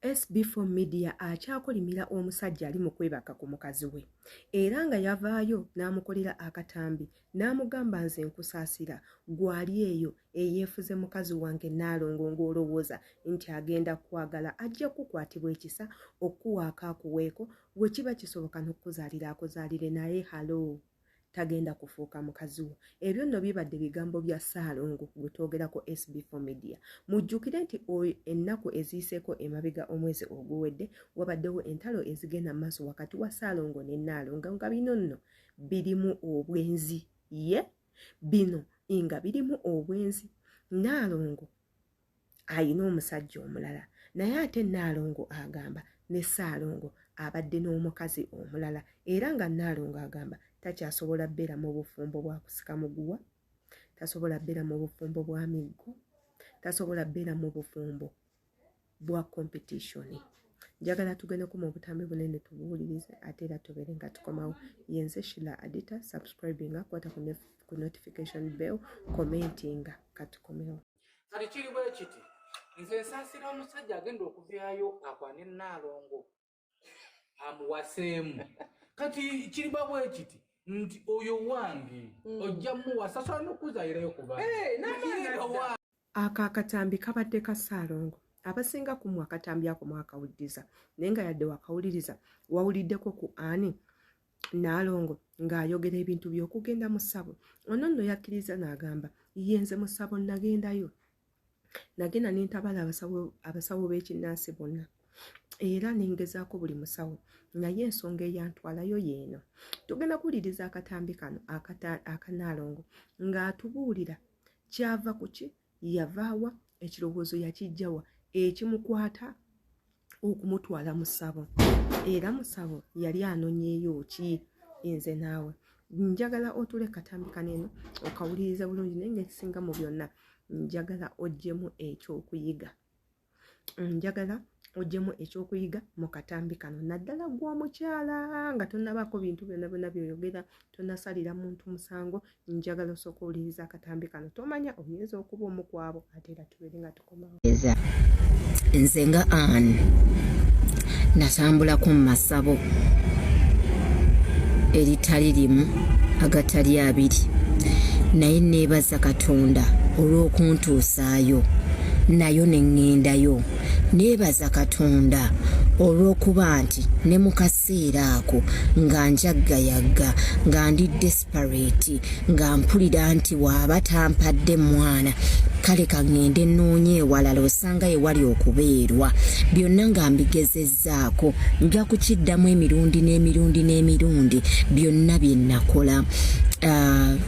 SB4 Media akyakolimira omusajja ali mu kwebaka ku mukazi we era nga yavaayo n'amukolera akatambi n'amugamba nze nkusaasira gwali eyo eyeefuze mukazi wange Nnaalongo ng'olowooza nti agenda kukwagala ajja kukukwatibwa ekisa okukuwaako akuweeko we kiba kisoboka n'okukuzaalira akuzaalire naye haloo tagenda kufuuka mukazi wo. Ebyo nno bibadde bigambo bya Ssaalongo gwe twogerako SB4 Media. Mujjukire nti ennaku eziyiseeko emabega omwezi oguwedde wabaddewo entalo ezigenda mu maaso wakati wa Ssaalongo ne Nnaalongo nga bino nno birimu obwenzi. Ye bino nga birimu obwenzi. Nnaalongo alina omusajja omulala naye ate Nnaalongo agamba ne Ssaalongo abadde n'omukazi omulala era nga Nnaalongo agamba takyasobola bbeera mu bufumbo bwa kusika muguwa, tasobola bbeera mu bufumbo bwa miggo, tasobola bbeera mu bufumbo bwa competition. Njagala tugendeko mu butambi bunene tubuwulirize ate era tubeere nga tukomawo. Yenze Shila Adita, subscribinga, kwata ku notification bell, commentinga, katukomewo. Kati kiri bwe kiti, nze nsaasira omusajja agenda okuvaayo akwane Nnaalongo amuwaseemu. Kati kiriba bwe kiti nti oyo wange ojja muwasa sobola n'okuzaalirayo kuba Ako akatambi kabadde ka Ssaalongo. Abasinga ku mmwe akatambi ako mwakawuliriza naye nga yadde wakawuliriza wawuliddeko ku ani Nnaalongo ng'ayogera ebintu by'okugenda mu ssabo. Ono nno yakkiriza n'agamba ye nze mu ssabo nagendayo. Nagenda ne ntabala abasawo b'ekinnansi bonna era ne ngezaako buli musawo naye ensonga eyantwalayo y'eno. Tugenda kuwuliriza akatambi kano aka Nnaalongo ng'atubuulira kyava ku ki, yavaawa, ekirowoozo yakiggya wa ekimukwata okumutwala mu ssabo era mu ssabo yali anonyeeyo ki. Nze naawe njagala otule katambi kano eno okawulirize bulungi naye ng'ekisinga mu byonna njagala oggyemu ekyokuyiga. Njagala oggyemu ekyokuyiga mu katambi kano naddala ggwe omukyala nga tonnabaako bintu byonna byonna by'oyogera, tonnasalira muntu musango, njagala osooka owuliriza akatambi kano tomanya oyinza okuba omu ku abo ate era tubeere nga tukomawo. Nze nga Ann natambulako mu masabo eritali limu agatali abiri naye neebaza Katonda olw'okuntuusaayo nayo ne ŋŋendayo. Neebaza Katonda olw'okuba nti ne mu kaseera ako nga njaggayagga nga ndi desperate nga mpulira nti waaba tampadde mwana kale kaŋŋende nnoonye ewalala osanga ewali okubeerwa byonna nga mbigezezzaako nja kukiddamu emirundi n'emirundi n'emirundi byonna bye nakola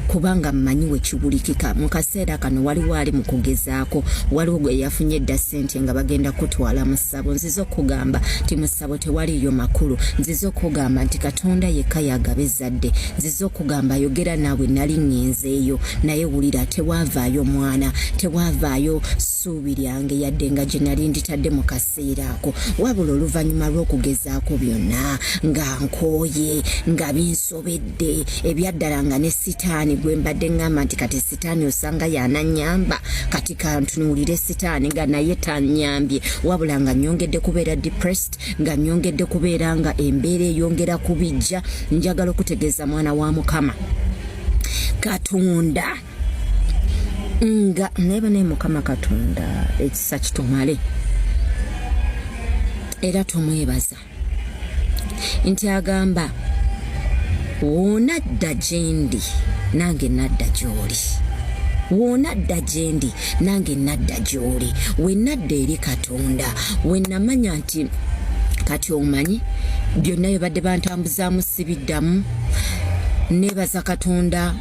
kubanga mmanyi we kiwulikika mu kaseera kano waliwo ali mu kugezaako waliwo gwe yafunye edda ssente nga bagenda kutwala mu ssabo nzize okugamba nti mu ssabo tewaliiyo makulu nzize okugamba nti Katonda yekka yagaba ezzadde nzize okugamba ayogera naawe nali ŋŋenzeeyo naye wulira tewaavaayo mwana tewaavaayo ssuubi lyange yadde nga gye nali nditadde mu kaseera ako wabula oluvannyuma lw'okugezaako byonna nga nkooye nga binsobedde ebyaddala nga ne sitaani gwe mbadde ŋŋamba nti kati sitaani osanga y'anannyamba kati kantunuulire sitaani nga naye tannyambye wabula nga nnyongedde kubeera depressed nga nnyongedde kubeera nga embeera eyongera kubijja njagala okutegeeza mwana wa Mukama Katonda nga naye banaye Mukama Katonda ekisa kitumale era tumwebaza nti agamba wonadda gyendi nange nadda gy'oli wonadda gyendi nange nadda gy'oli we nadda eri Katonda we namanya nti kati omanyi byonna byebadde bantambuzaamu sibiddamu neebaza Katonda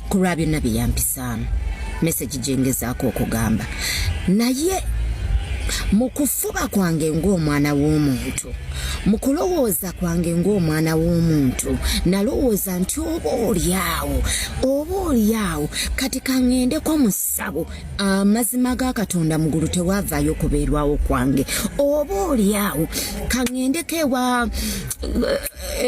ku lwa byonna bye yampisaamu mesegi gye ngezaako okugamba naye mu kufuba kwange ng'omwana w'omuntu. Mu kulowooza kwange ng'omwana w'omuntu, nalowooza nti oba oli awo, oba oli awo, kati kaŋŋendeko mu ssabo. Amazima ga Katonda, mu ggulu tewaavaayo kubeerwawo kwange. Oba oli awo kaŋŋendeko ewa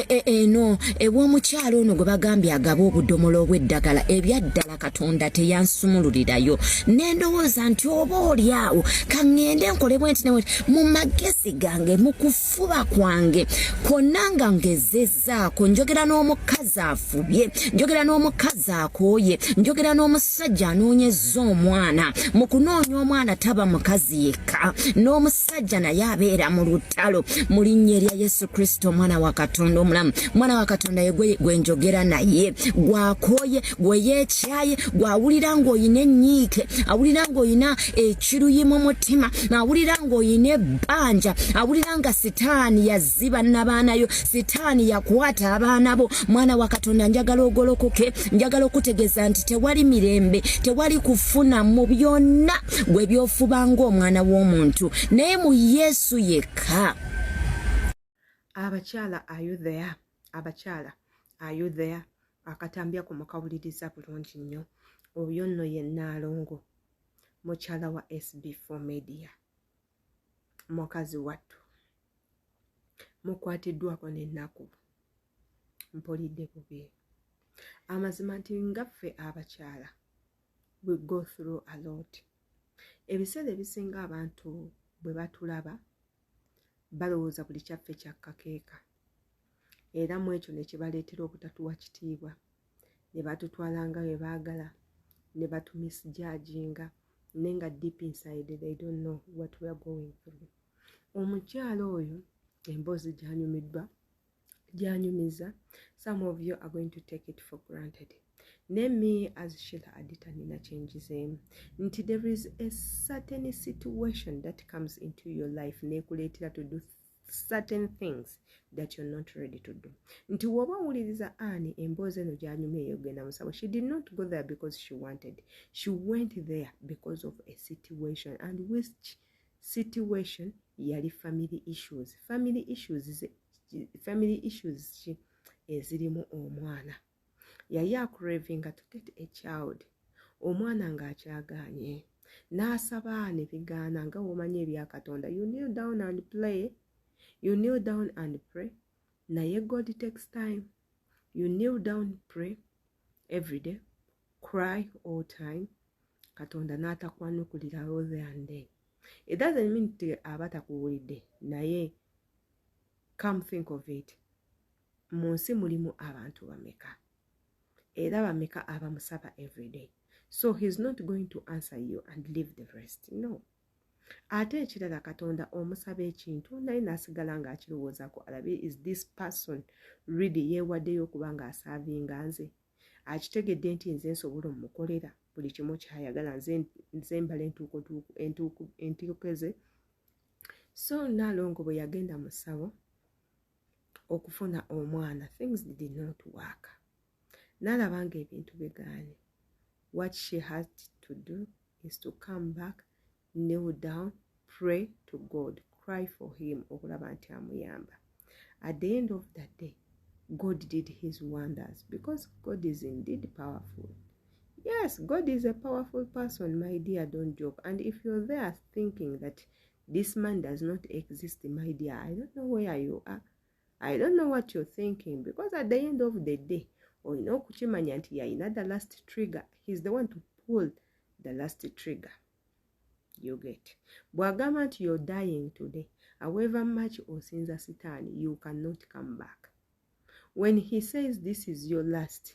eno ew'omukyalo ono gwe bagambye agaba obudomola obw'eddagala. Ebyaddala Katonda teyansumululirayo. Ne ndowooza nti oba oli awo kaŋŋende nkole bwe nti ne mu magezi gange, mu kufuba kwange kwonna nga ngezezzaako. Njogera n'omukazi afubye, njogera n'omukazi akooye, njogera n'omusajja anoonyezza omwana. Mu kunoonya omwana taba mukazi yekka, n'omusajja naye abeera mu lutalo. Mu linnya erya Yesu Kristo, omwana wa Katonda omulamu, mwana wa Katonda ye gwe njogera naye, gwakooye, gwe yeekyaye, gwawulira ng'oyina ennyiike, awulira ng'oyina ekiruyi mu mutima, awulira ng'oyina ebbanja, awulira nga Sitaani yaziba nabaanayo, Sitaani yakwata abaana bo. Mwana wa Katonda, njagala ogolokoke. Njagala okutegeeza nti tewali mirembe, tewali kufuna mu byonna gwe byofuba ng'omwana w'omuntu, naye mu Yesu yekka. Abakyala, are you there? Abakyala, are you there? Akatambi ako mukawuliriza bulungi nnyo. Oyo nno ye Nnaalongo, mukyala wa SB4 Media. Mukazi wattu mukwatiddwako n'ennaku, mpulidde bubi. Amazima nti nga ffe abakyala we go through a lot. Ebiseera ebisinga abantu bwe batulaba balowooza buli kyaffe kyakkakeeka, era mu ekyo ne kibaleetera obutatuwa kitiibwa, ne batutwala nga bwe baagala, ne batumisjudginga, naye nga deep inside they don't know what we are going through. Omukyala oyo emboozi gyanyumiddwa gyanyumiza, some of you are going to take it for granted. Ne me as Sheila Adita nina kyenjizeemu nti there is a certain situation that comes into your life nekuleetera to do certain things that you're not ready to do. Nti woba owuliriza ani emboozi eno gyanyumya eyogenda musabo, she did not go there because she wanted. She went there because of a situation, and which situation yali family issues. Family issues, family issues ki ezirimu omwana? Yali acravinga to get a child, omwana ng'akyagaanye, n'asaba ne bigaana. Nga womanyi ebya Katonda, you kneel down and play, you kneel down and pray, naye God takes time. You kneel down, pray every day, cry all time, Katonda n'atakwanukulirawo there and then. It doesn't mean nti aba takuwulidde, naye come think of it, mu nsi mulimu abantu bameka, era bameka abamusaba everyday? So he's not going to answer you and leave the rest, no. Ate ekirala, Katonda omusaba ekintu naye n'asigala ng'akirowoozaako, alabe, is this person really yeewaddeyo okuba ng'aservinga nze? Akitegedde nti nze nsobola omukolera buli kimu kyayagala, nze mbala entuuko ze. So Naalongo bwe yagenda mu ssabo okufuna omwana, things did not work. N'alaba ng'ebintu bigaanye. What she had to do is to come back, kneel down, pray to God, cry for him okulaba nti amuyamba. At the end of the day, God did his wonders, because God is indeed powerful. Yes, God is a powerful person, my dear. Don't joke. And if you're there thinking that this man does not exist, my dear, I don't know where you are, I don't know what you're thinking, because at the end of the day olina okukimanya nti yayina the last trigger. He's the one to pull the last trigger, you get? Bw'agamba nti you're dying today, however much osinza Sitaani, you cannot come back. When he says this is your last,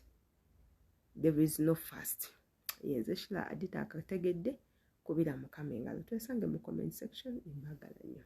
there is no first. Yenze Sheila Adita. Akategedde kubira Mukama engalo. Twesange mu comment section. Mbagala nnyo.